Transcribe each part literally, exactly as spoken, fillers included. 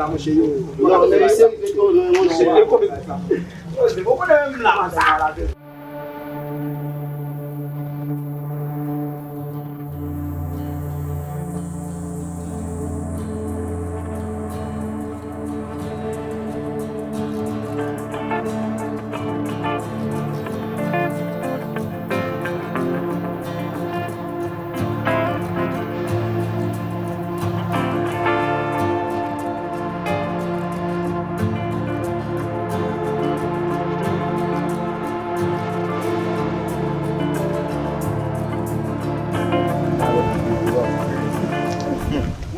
la, monchè, yo. Non, men se rete non, monchè. E konbyen sa? Ou konnen menm la.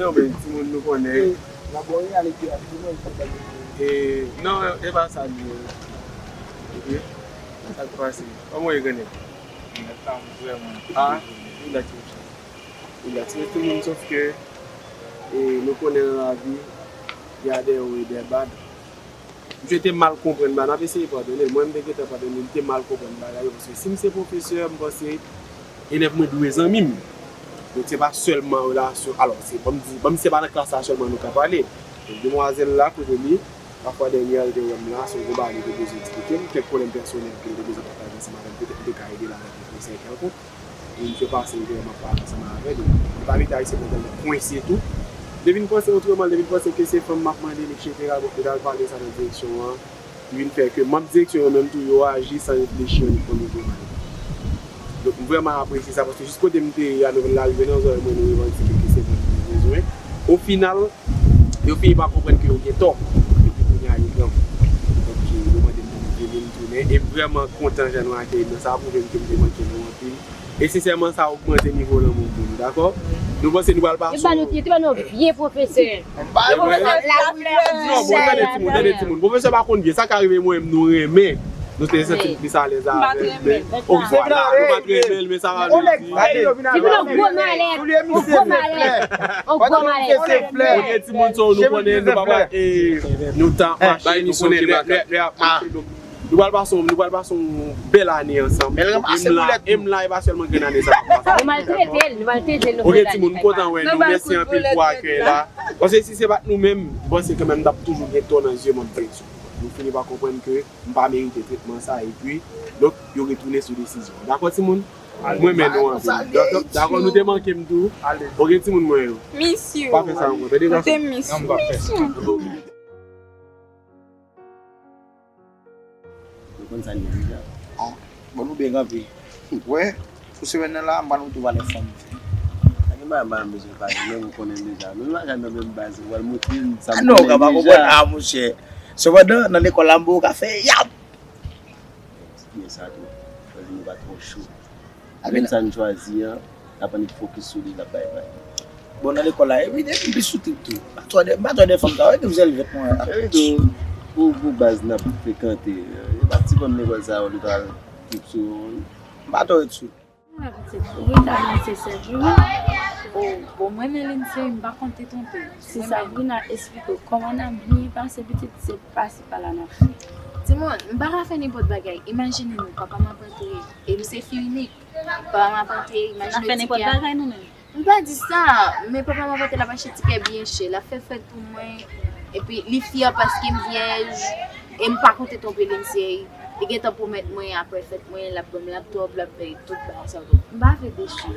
Non, men timoun nou konnen. Labòre ale pi rapid, ou wè, li pa bay. E, non, e pa sa li ye. Oke? Sa k pase? Kòman w ye, grann nèg? Mèt la, m vrèman. Ah, li la ki mechan. Li la ki mechan, timoun, sòf ke, e, nou konnen nan lavi, y a des hauts et des bas. Misye te mal konprann bagay, n ap eseye padone l. Mwen, m te gentan padone l, li te mal konprann bagay yo, paske si m se pwofesè, m panse elèv mwen dwe zanmi m. Donk, se pa sèlman relasyon, alò, se, ban m di, ban m di se pa nan klas la sèlman nou ka pale. Donk, demwazèl la, kote li, pafwa dènyè a, li te wè m la, se yon bagay li te bezwen eksplike m, kèk pwoblèm pèsonèl ke li te bezwen pataje ansanm avè m, petèt m te ka ede l avèk yon konsèy kèlkonk. E misye pase, m te wè m ap pale ansanm avè l. Li pa mete Ayisyen nan tèlman kwense tou. Li te vin panse otreman, li te vin panse ke se fanm m ap mande l, etsetera. Bon, li t al pale sa nan direksyon an. Ki vin fè ke manm direksyon yo menm tou, yo aji san reflechi yon, yon nivo male. Donk, m vrèman apresye sa, paske jis kote m te ye a, nouvèl la rive nan zòrèy mwen, nou revandike ke se mwen ki te bezwen. Ofinal, yo fini pa konprann ke yo gen tò. Epi kounye a, yo pran m. Donk, yo mande m pou m vini, m tounen. E m vrèman kontan jan nou akeyi m nan. Sa pwouve m ke m te manke nou anpil. E sensèman, sa ogmante nivo lanmou pou nou, dakò? Nou panse nou pral pase. Yo ba nou, yo te ba nou yon vye pwofesè. Ba nou la flè. Non, bon, tande timoun, tande timoun. Pwofesè pa konn byen. Sa ka rive mwen menm nou renmen. Nou te santi n plis alèz avè l, men, oh, vwala, nou pa t renmen l, men sa pa vle di. Li vin yon gwo malèt, yon gwo malèt, yon gwo malèt. Oke, timoun, so nou konnen nou pa pral, e, nou ta mache, nou konnen lè, lè, lè ap mache, donk, nou pral pase, nou pral pase yon bèl ane ansanm. E m la, e m la, e pa sèlman grenn ane sa k ap pase. Nou maltrete l, nou maltrete l, nou fè l. Oke, timoun, m kontan wè nou. Mèsi anpil pou akèy la. Paske si se pa t nou menm, m panse kanmenm n t ap toujou gen tò nan zye manm direksyon. Nou fini pa konprann ke m pa merite tretman sa, epi, donk, yo retounen sou desizyon. Dakò, timoun? M renmen nou anpil. Dakò, dakò, nou te manke m tou. Oke, timoun mwen yo. Miss you. Pa fè sa ankò, tande gason. Nou te miss you. Miss you. Yo konn sa n ye deja. Ah, bon, nou byen kanpe. Wè, sou semèn nan la, m pral montre w valè fanm. Pa gen bagay m pa bezwen pale, menm ou konnen deja. Nou deja nan menm baz, ou pral montre m sa m konnen deja. Ah non, ou ka pa konprann, ah, monchè. Sepandan, nan lekòl la, m poko ka fè yap. Se byen sa tou. Fò nou pa twò cho. Menm sa n chwazi an, n ap annik fokis sou li, l ap bay vag. Bon, nan lekòl la, epi depi m pi sou trip tou. M pa twò de, m pa twò de fanm sa, epi m sèl vèt mwen. Epi tou, pou, pou baz n ap frekante, Ti bann lekòl sa yo li pral trip sou yo. M pa twò ret sou. Ah, pitit, ou gentan nesesè vre wi. Oh, bon, mwen men Lindsay, m pa konn te twonpe. Si Sabrina esplike w kòman n ap byen pase, pitit, se pase pa la n ap fè. Timoun, m pa ka fè nenpòt bagay. Imajine nou, papa m ap antre, e m se fi inik. Papa m ap antre, imajine ti kè a. N ap fè nenpòt bagay nou menm. M pa di sa, men papa m ap antre, l ap achte ti kè byen chè, l ap fè fèt pou mwen. Epi li fyè paske m vyèj, e m pa konte twonpe Lindsay. Li gentan pwomèt mwen apre fèt mwen, l ap ban m laptòp, l ap fè tout bagay sa yo. M pa vle desi.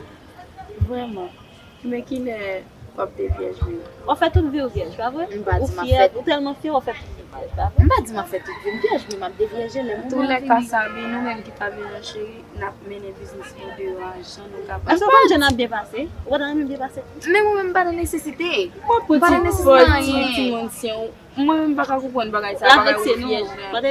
Vrèman. Men kilè w ap te vyèj vre? W ap fè tout vi w vyèj, pa vre? M pa di m ap fè. Ou tèlman fyè, w ap fè tout vi w vyèj, pa vre? M pa di m ap fè tout vi m vyèj, men m ap devyèje lè moman an vini. Tou lè ka, Sabi, nou menm ki pa vle nan cheri, n ap mennen biznis nou deyò a jan nou kapab. Èske w konn jan n ap byen pase? Ou pa t ap renmen byen pase? Men mwen menm m pa nan nesesite. M pa nan nesesite anyen. Timoun, si yon, mwen menm m pa ka konprann bagay sa, bagay ou fyèj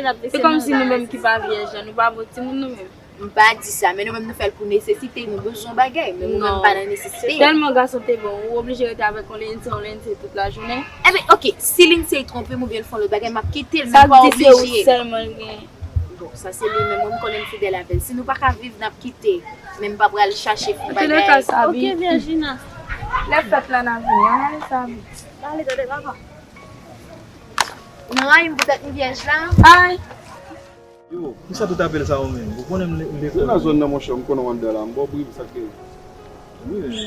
la. Se kòmsi nou menm ki pa vyèj la, nou pa bon timoun nou menm. M pa di sa, men nou menm nou fè l pou nesesite, nou bezwen bagay, men nou menm pa nan nesesite. Tèlman gason te bon, ou oblije rete avèk yon Lindsay, yon Lindsay tout lajounen. Ebyen, oke, si Lindsay twonpe m oubyen l fè yon lòt bagay, m ap kite l, men m pa oblije. Sa k di se ou sèlman l genyen? Bon, sa se li menm, mwen m konnen m fidèl avè l. Si nou pa ka viv, n ap kite. Men m pa pral chache pou bagay. Antouleka, Sabi. Oke, Virginia. Lè fèt la n a vini, ann ale, Sabi. N ale, tande papa. Nan rayi m poutèt m vyèj la. Ay! Yo, kisa tout apèl sa yo menm? Ou konnen m le-, m lekòl. Se nan zòn nan, monchè, m konnen w anndan la. M ba w bri pou sa k te. Wi, men, wi,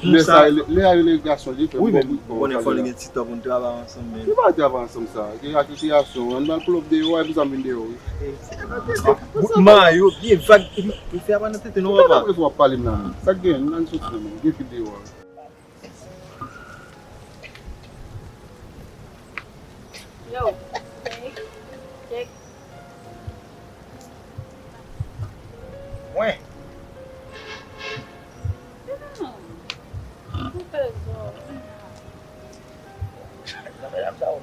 lè sa, lè a rele gason, li fè m ba w bri pou w pale. Wi, men fò nou gen ti tan pou n travay ansanm menm. Ki bagay travay ansanm sa? Gen akrisyasyon, ann al pull up deyò a, epi sa m vin deyò, wi. Mayo, byen vag, epi, epi fè apa nan tete, non, papa. Ki bagay w ap pale m la menm? Sa k gen? Ann soti la menm. Gen fil deyò a. Yo. Check. Mwen. Non. Pou pèzò. Nan medam sa yo.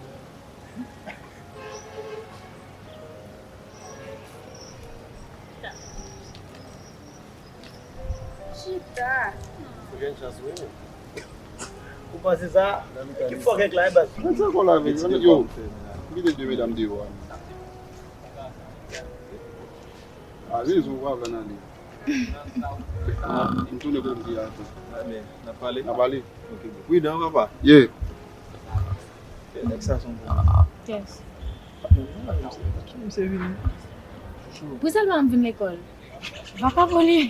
Chita. Ou jwenn chans wi. Ou panse sa? Ki fòkèk la, e baz? Mwen sa kon la vini. Yo, m kite de medam deyò a. A, vini sou w ap nan li. M tounen kote m te ye a tou. A, men, n ap pale? N ap pale. Ok, bon. Pridan, papa. Ye. Nèg sa se yon bon. Yes. Ki misye vini? Pou sèlman m vin lekòl. Vagabon li.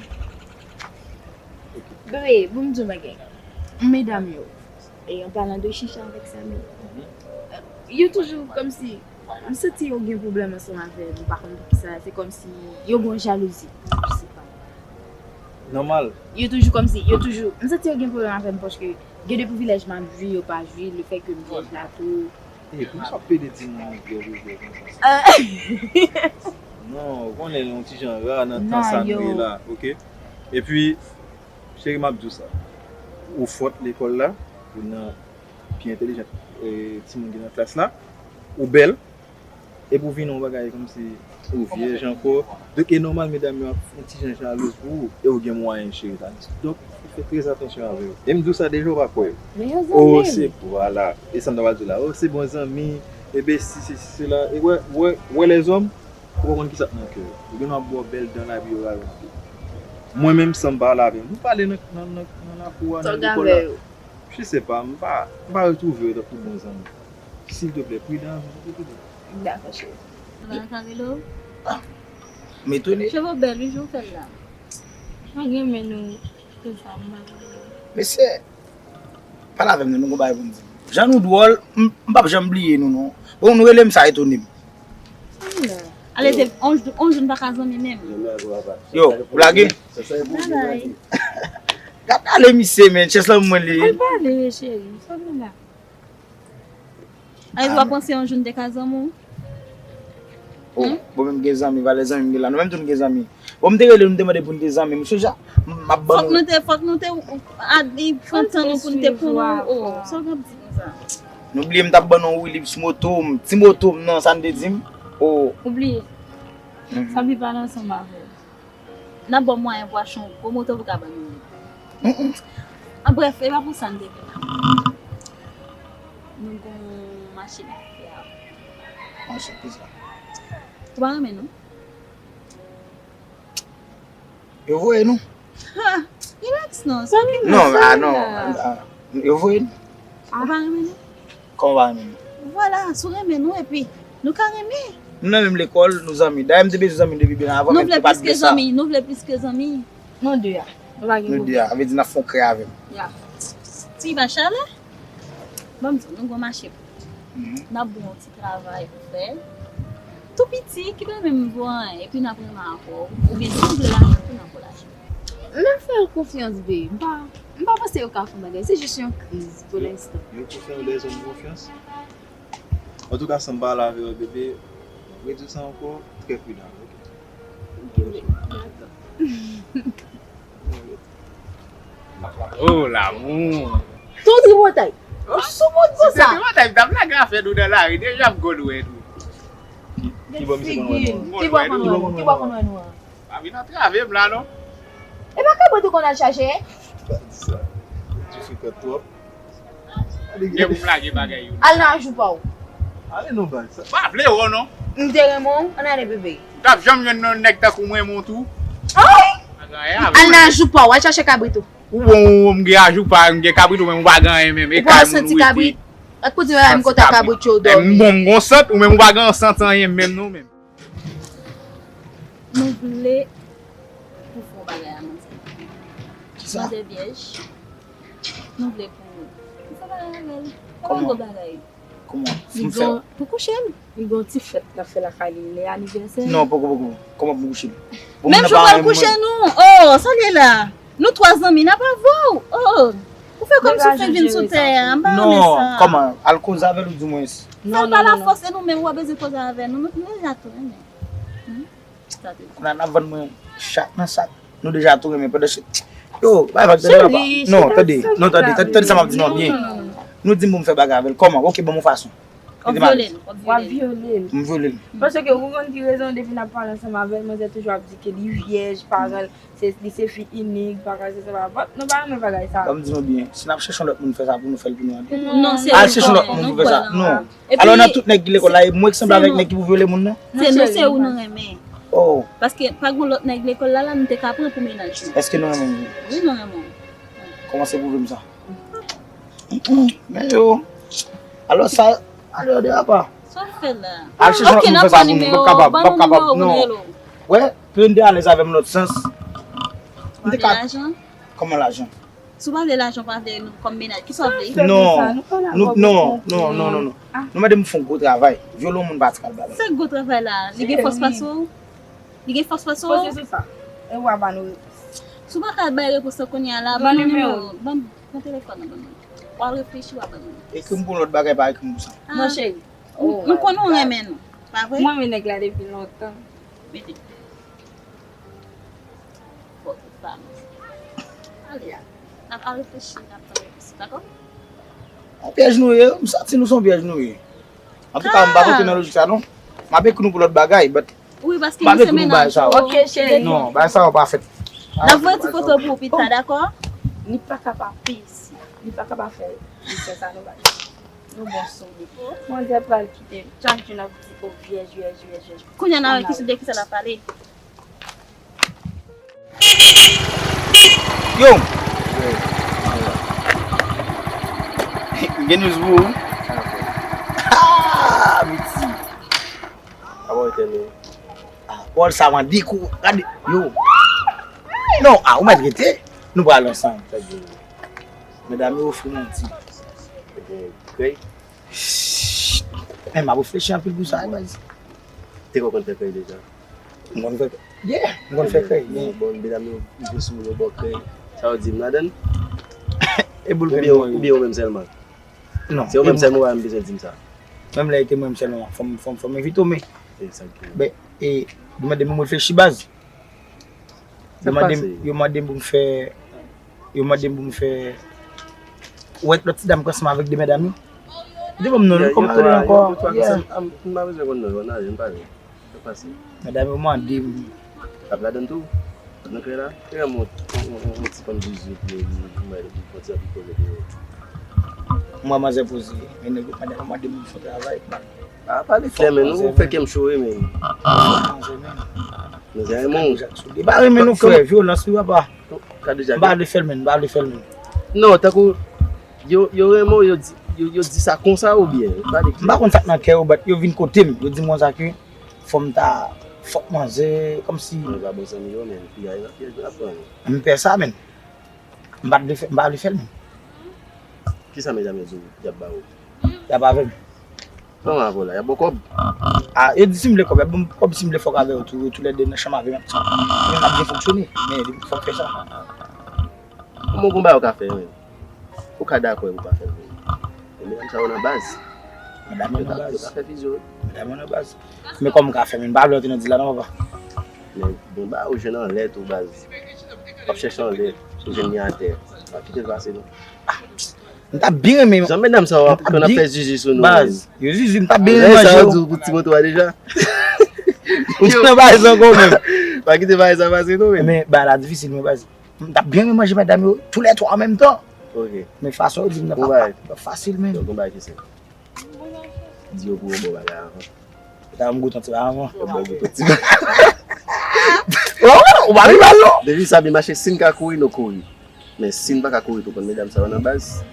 Bebe, bon m di w bagay. Medam yo. E an palan de chicha avèk Samy. Yo toujou kòmsi, m santi yo gen pwoblèm ansanm avè m, m pa konn poukisa, se kòmsi yo gen jalouzi. Je sais pas. Nòmal. Yo toujou kòmsi, yo toujou, m santi yo gen pwoblèm avè m paske gen de privilèj m ap jwi, yo pa jwi, lefètke m vyèj la tou. E, poukisa w ap pede di moun vyèj ou vyèj konsa? Non, ou konnen l yon ti jan ra nan tan sa nou ye la, oke? Epi, cheri, m ap di w sa. Ou fòt lekòl la, ou nan pi entèlijan, e, timoun ki nan klas la, ou bèl, epi w vin yon bagay kòmsi ou vyèj ankò. Donk, e nòmal medam yo ap yon ti jan jalouz pou ou, e ou gen mwayen, cheri, tandis. Donk, fè trè atansyon avè yo. E m di w sa deja, ou pa kwè yo. Men yo zanmi m. Oh, se, vwala. E sa m ta pral di w la. Oh, se bon zanmi, e besti, sesi, sela. E wè, wè, wè lèzòm, ou pa konn kisa k nan kè yo. Yo gen dwa ba w bèl dan la, epi yo rayi w anpil. Mwen menm, san m pale avè yo, nou pale nan, nan, nan, nan lakou a, nan lekòl la. Je sais pas, m pa, m pa retwouve yo tankou bon zanmi. Silteplè, pridan avè m, tankou pridan. Dakò, cheri. Ou pa nan ka rele w? Ah, m etone. Cheve w bèl wi, jan w fè l la. Mwen renmen nou, tout sa, m pa konn. Mesye, pale avè m non, nou gon bagay pou n di. Jan nou dwòl, m, m p ap janm bliye nou non. Bon, nou rele m, sa etone m. Ale, se on jou, on jou n pa ka zanmi menm. Yo, ou lage? Babay. Gad ale misye, men, chèz lan mwen li. Al pale, cheri. Sa vin la. Ay, w ap panse yon jou n te ka zanmi w? Oh, bon, menm gen zanmi, valè zanmi m gen la. Nou menm tou n gen zanmi. Bon, m te rele nou, m te mande pou n te zanmi. M sonje, m ap ban nou. Fòk nou te, fòk nou te, a, pran tan nou pou n te konnen w. Oh, sa w ap di konsa? Nou bliye m t ap ban nou yon Willys moto m, ti moto m nan, sa n te di m? Oh. Ou bliye? Sa vle pale ansanm avè w. N ap ba w mwayen pou w achte yon gwo moto pou w ka ban nou. An brèf, e pa pou sa n te vin la. Nou gon machin. Machin kisa? Ou pa renmen nou? Yo voye nou. Ha! Relax non, sa vin. Non, ah, non. Ah, yo voye nou. Ou pa renmen nou? Kòman ou pa renmen nou? Vwala, si w renmen nou, epi nou ka renmen. Nou nan menm lekòl, nou zanmi. Dayè, m te bezwen zanmi depi byen avan, men nou pa t vle sa. Nou vle plis ke zanmi, nou vle plis ke zanmi. Nou de a. Nou pa gen pwoblèm. Nou de a, sa vle di n ap fè yon krè avè m. Ya. Ti ba chalè? Ban m di w, nou gon mache pou fè. N ap ba w yon ti travay pou fè. Tou piti, ki pa menm vo anyen, epi n ap renmen avè w. Oubyen si w vle lajan tou, n ap ba w lajan. M ap fè yo konfyans, babe. M pa, m pa panse yo ka fè yon bagay. Se jis yon kriz pou lenstan. Yo, yo pou fè yon dèzòm konfyans. Antouka, san m pale avè w, bebe, redui sa ankò, trè pridan, oke? Oke, babe. Dakò. Oh, lanmou. Ton tripotay. Sou moun konsa. Si se tripotay, m t ap lage afè nou nan lari, deja m konn wè nou. Ki, ki bò misye konn wè nou an? Ki bò konn wè nou? Ki bò konn wè nou an? Pa vin antrave m la, non. E pa kabrit ou konn al chache? Pa di sa. Difikan twòp. Gen pou m lage bagay yo. Al nan ajou pa w. Ale non, bay sa. Pa vle wè w non. M te renmen w, ann ale bebe. M t ap janm jwenn yon nèg tankou mwen, mon tou. Ay! Al nan ajou pa w, al chache kabrit ou. Ou bon, ou, m gen ajou pa, m gen kabrit, ou menm ou pa gen anyen menm. Ou pa santi kabrit? Ak pou di m konta kabrit yo dòmi. M bon, m gon sant, ou menm ou pa gen sant anyen menm non menm. Nou vle pou fè yon bagay a manzè. Kisa? Manzè vyèj. Nou vle pou, pou fè bagay avè l. Se pa gwo bagay. Kòman? Pou kouche l. Li gen yon ti fèt l ap fè lakay li, li anivèsè. Non, poko, poko. Kòman pou kouche l? Menm jou pral kouche nou. Oh, sa l ye la? Nou twa zanmi, n ap avè w. Oh, ou fè kòmsi w fenk vin sou tè a, m pa renmen sa. Non, kòman? Al koze avè l ou di mwens. Fè l pa lafòs, e nou menm ou pa bezwen koze avè nou, nou, nou deja tou renmen. Kounye a n ap vann mwen chak nan sak. Nou deja tou renmen pandan se, yo, bay vag tande papa. Non, tande, non, tande, tande, tande sa m ap di non byen. Nou di m pou m fè bagay avè l. Kòman? Oke, ban m yon fason. W ap vyole l. W ap vyole l. M vyole l. Paske ou konn ki rezon depi n ap pale ansanm avè l, manzè toujou ap di ke li vyèj, paran l, se, li se fi inik, paran l se sa, but nou pa renmen bagay sa. Ban m di nou byen, si n ap chèche yon lòt moun fè sa pou nou, fè l pou nou an. Non, se ou. Al chèche yon lòt moun pou fè sa. Non. Alò nan tout nèg ki lekòl la, e mwen ki sanble avèk nèg ki pou vyole moun nan? Se nou, se ou nou renmen. Oh. Paske pa gon lòt nèg lekòl la, la nou te ka pran pou mennaj nou. Èske nou renmen m? Wi, nou renmen w. Kòmanse pwouve m sa. Mm, mm. Men yo. Alò sa, alò de apa. Sa w fè la? Al chèche yon lòt moun fè sa pou nou. M p ap kapab, m p ap kapab, non. Wè, Plen te alèz avè m lòt sans. M te ka. Kòman lajan? Si w pa vle lajan, w pa vle nou kòm mennaj. Kisa w vle? Non, nou, non, non, non, non, non. Nou mande m fè yon gwo travay. Vyole yon moun pa ti kal bagay. Se gwo travay la. Li gen fòs pase w? Li gen fòs pase w? Poze sou sa. E w a ba nou repons. Si w pa ka bay repons lan kounye a la, ban nou nimewo. Ban m, ban telefòn nan ban mwen. W a reflechi, w a ban mwen. Ekri m pou lòt bagay, pa ekri m pou sa. Non, cheri. M konnen w renmen nou. Pa vre? Mwen renmen nèg la depi lontan. Mete. Fò tout pa nou. Ale a. N ap al reflechi, n ap tann repons, dakò? Yon pyèj nou ye, m santi nou se yon pyèj nou ye. Antouka, m pa konte nan lojik sa non. M ap ekri nou pou lòt bagay, but m pa vle pou nou bay sa yo. Ok, cheri. Non, bay sa yo pa fèt. N ap voye ti foto pou ou pita, dakò? Li pa ka pa peye si. Li pa ka pa fè misyon sa nou bay. Nou bon sou li. Manzè pral kite. Chak jou n ap di, oh, vyèj, vyèj, vyèj, vyèj. Kounye a n a wè ki sou de kisa n ap pale. Yo! M gen news pou ou. Ah, Miti. Apa w etène? Ah, Paul sa mande kou. Gade, yo. Non, ah, ou mèt rete. Nou pral ansanm. Medam yo ofri manti. Krèy. Men m ap reflechi anpil pou sa, baz. Te konn fè krèy deja? M konn fè, yeah, m konn fè krèy, yeah. Bon, medam yo, yo sou moun yo bò krèy. Sa yo di m ladan l? E boul krèy mwen. Oubyen ou menm sèlman? Non. Se ou menm sèlman, ou pa menm bezwen di m sa. Menm lè e te mwen menm sèlman, fò m, fò m, fò m envite w, men. Egzakteman. Ben, e, yo mande m pou m reflechi, baz. Yo mande m, yo mande m pou m fè, yo mande m pou m fè, ou wè lòt ti dam k ansanm avèk de medam yo? Yo te ban m non, kòman yo rele ankò? M pa bezwen konn non yo, nan, m pa vle. Sa pase. Medam yo mande m. L ap ladan l tou? Nan kay la? Fè yon, yon, yon, yon ti konn bizou pou li, pou mwen, pou konn ti ap poze pou yo. Mwen, manzè poze. Men nèg yo mande, mande m pou m fè travay. Ah, pa de flè, men, ou fè kè m cho, wi, men. Manzè, men. Manzè, men. Li pa renmen nou, frè, vyolans, wi, papa. Kadejak. M pa vle fè l, men, m pa vle fè l, men. Non, tankou, yo, yo renmen w, yo di, yo, yo di sa konsa oubyen? M pa de flè. M pa konn sa k nan kè yo, but yo vin kote m, yo di m konsa ke fò m ta fòk manzè, kòmsi. Mwen pa bon zanmi yo, men. Fi a, yo, yo, yo ap pran. M pè sa, men. M pa t vle fè, m pa vle fè l, men. Kisa medam yo di w y ap ba ou? Y ap avè m. Kòman avè w la? Y ap ba w kòb? Ah, yo di si m vle kòb, y ap ban m kòb si m vle fòk avè yo tou, yo toulède nan chanm avè m, y ap di m ap byen fonksyone, men fòk fè sa. Kòman w gon bagay ou ka fè, men? Ou ka dakò epi ou pa fè l, men. Men medam sa yo nan baz. Medam yo nan baz. Yo ka fè fizyo. Medam yo nan baz. Men kòman m ka fè, men m pa vle antre nan dil la non, papa. Men gen bagay ou jwenn anlè tou, baz. W ap chèche anlè, ou jwenn li atè. Pa kite l pase non. M t ap byen renmen. Jan medam sa yo ap, konn ap fè zizi sou nou, baz. Yo zizi, m t ap byen renmen manje yo. Lè sa yo di w pou ti moto a deja. Ou te nan bagay sa ankò menm. Pa kite bagay sa pase non, men. Men bagay la difisil, men baz. M t ap byen renmen manje medam yo, tou lè twa an menm tan. Ok. Men fason yo di m nan pa, pa, pa fasil, men. Donk, yon bagay ki senp. Di yo pou yo bon bagay avan. Sa m goute yon ti bagay avan. Yo bon goute yon ti bagay. Ou pa vin mal non. Depi sa byen mache, si n ka kouri, nou kouri. Men si n pa ka kouri tou, konn medam sa yo nan baz.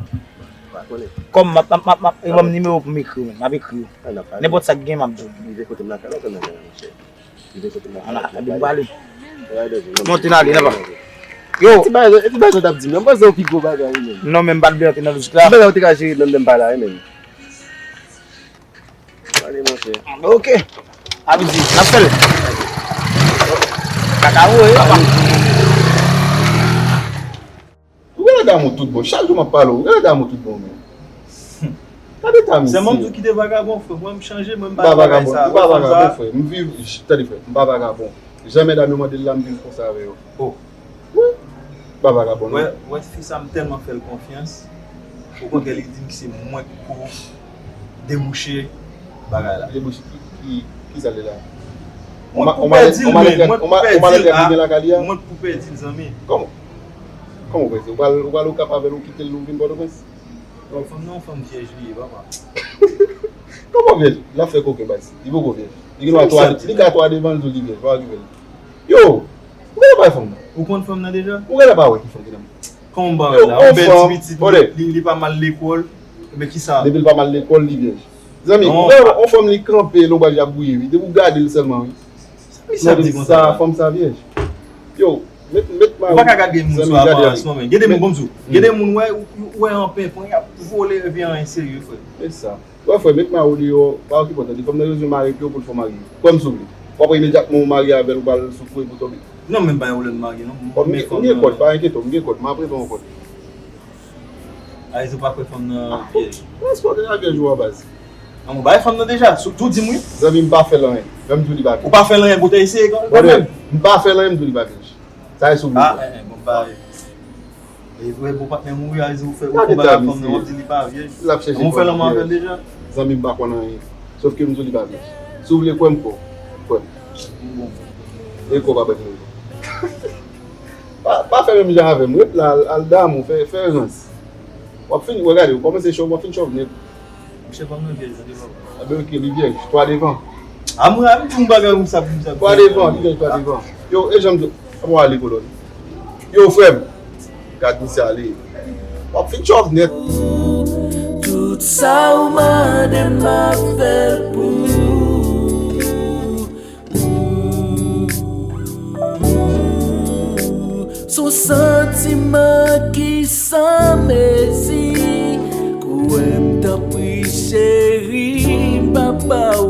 Ou pa konnen. Kòm m ap, m ap, m ap, m ap, yo ban m nimewo pou m ekri yo, men. M ap ekri yo. Nenpòt sa k gen, m ap di w. Rive kote m la, ka lòt nan men, monchè. Rive kote m la. Ala, epi m prale. Monte n ale, nan pa. Yo. Ti bagay, ti bagay sa t ap di m nan, m panse yon pi gwo bagay, wi, men. Non, men m pa t vle antre nan lojik la. Ti bagay ou te ka jere nan menm pa la, wi, men. Pale, monchè. Ok. Ap di, n ap fè l. Kaka voye, papa. Ou genlè damou tout bon. Chak jou m ap pale w, ou genlè damou tout bon, men. Gade ta misye. Sèlman m di w kite vagabon, frè. Mwen, m chanje, mwen, m pa nan bagay sa. M pa vagabon, frè. M viv, tande, frè. M pa vagabon. Jan medam yo mande l la, m viv konsa avè yo. Oh. Wi. M pa vagabon, non. Wè, wè, fi sa, m tèlman fè l konfyans. Ou konn kè li di m se mwen k pou debouche bagay la. Debouche ki, ki, ki sa l ye la? Mwen k pou pèdi l, men. Mwen k pou pèdi l, a. Mwen k pou pèdi l, zanmi. Kòman? Kòman ou pèdi? Ou pral, ou pral Okap avè l, ou kite l, ou vin Pòtoprens? Non, fanm nan, fanm vyèj li ye, papa. Kòman vyèj? L ap fè koken, baz. Li poko vyèj. Li gen dwa twa, li ka twa devan l, di w li vyèj. Pa okipe l. Yo! Ou genlè pa wè fanm nan? Ou konn fanm nan deja? Ou genlè pa wè ki fanm ki nan men. Kòman m pa wè l la? Yon bèl ti pitit, li, li pa mal lekòl. Men kisa? Depi l pa mal lekòl, li vyèj. Zanmi, ou wè yon fanm li kanpe, lonbraj li ap bwouye, wi. Depi w gade l sèlman, wi. Sa misye ap di konsa la? Fanm sa vyèj. Yo, met, met mari w. Ou pa ka gade moun sou aparans non, men. Gen de moun, bon, m di w, gen de moun, wè, ou, ou wè an penpan, y ap vole, epi anyen serye, frè. E sa. Wè, frè, met mari w deyò, pa okipe w, tande. Fanm nan bezwen mari pye w pou l fè w marye. Kwè m si w vle. W ap wè imedyatman w marye avè l, ou pral soufri pou tonbe. Non, men m pa gen pwoblèm marye, non. M gen kòd, pa enkyete w, m gen kòd, m ap prete w yon kòd. A, ou pa kwè fanm nan vyèj? Èske w deja vyèj ou an baz? An, mwen bay fanm nan deja, sou tou di m wi. Zanmi m pa fè l anyen. Menm di w li pa vyèj. Ou pa fè l anyen, pou te eseye kanmenm. M pa fè l anyen, m di w li pa vyèj. Sa e sou vle. Ah, eh, eh, bon, ba, eh, eh, bon, patnè mouri, a, ou fè, ou fè bagay fanm nan, w ap di li pa vyèj. L ap chèche fanm vyèj. Ou fè lanmou avè l deja? Zanmi m pa konn anyen. Sòf ke m di w li pa vyèj. Si w vle kwè m, kwè w. Kwè m. Bon, bon, bon. E kwè w pa bèt mwen. Pa, pa fè menm jan avè m. Ret la, al, al damou, fè, fè rans. W ap fini, w gade, w kòmanse chòv, w ap fin chòv nèt. Monchè, fanm nan vyèj, tande papa. Enben, ok, li vyèj. Twa devan. A mwen, a m di yon bagay konsa pou m sa. Twa devan, li vyèj, twa devan. Yo, e jan m di, a bon, ale kolòn. Yo, frè m. Gad misye ale. W ap fin chòv nèt. Tout sa ou mande m ap fè l pou ou. Son santiman ki san mezi. Kwè m tanpri cheri, m pa ba w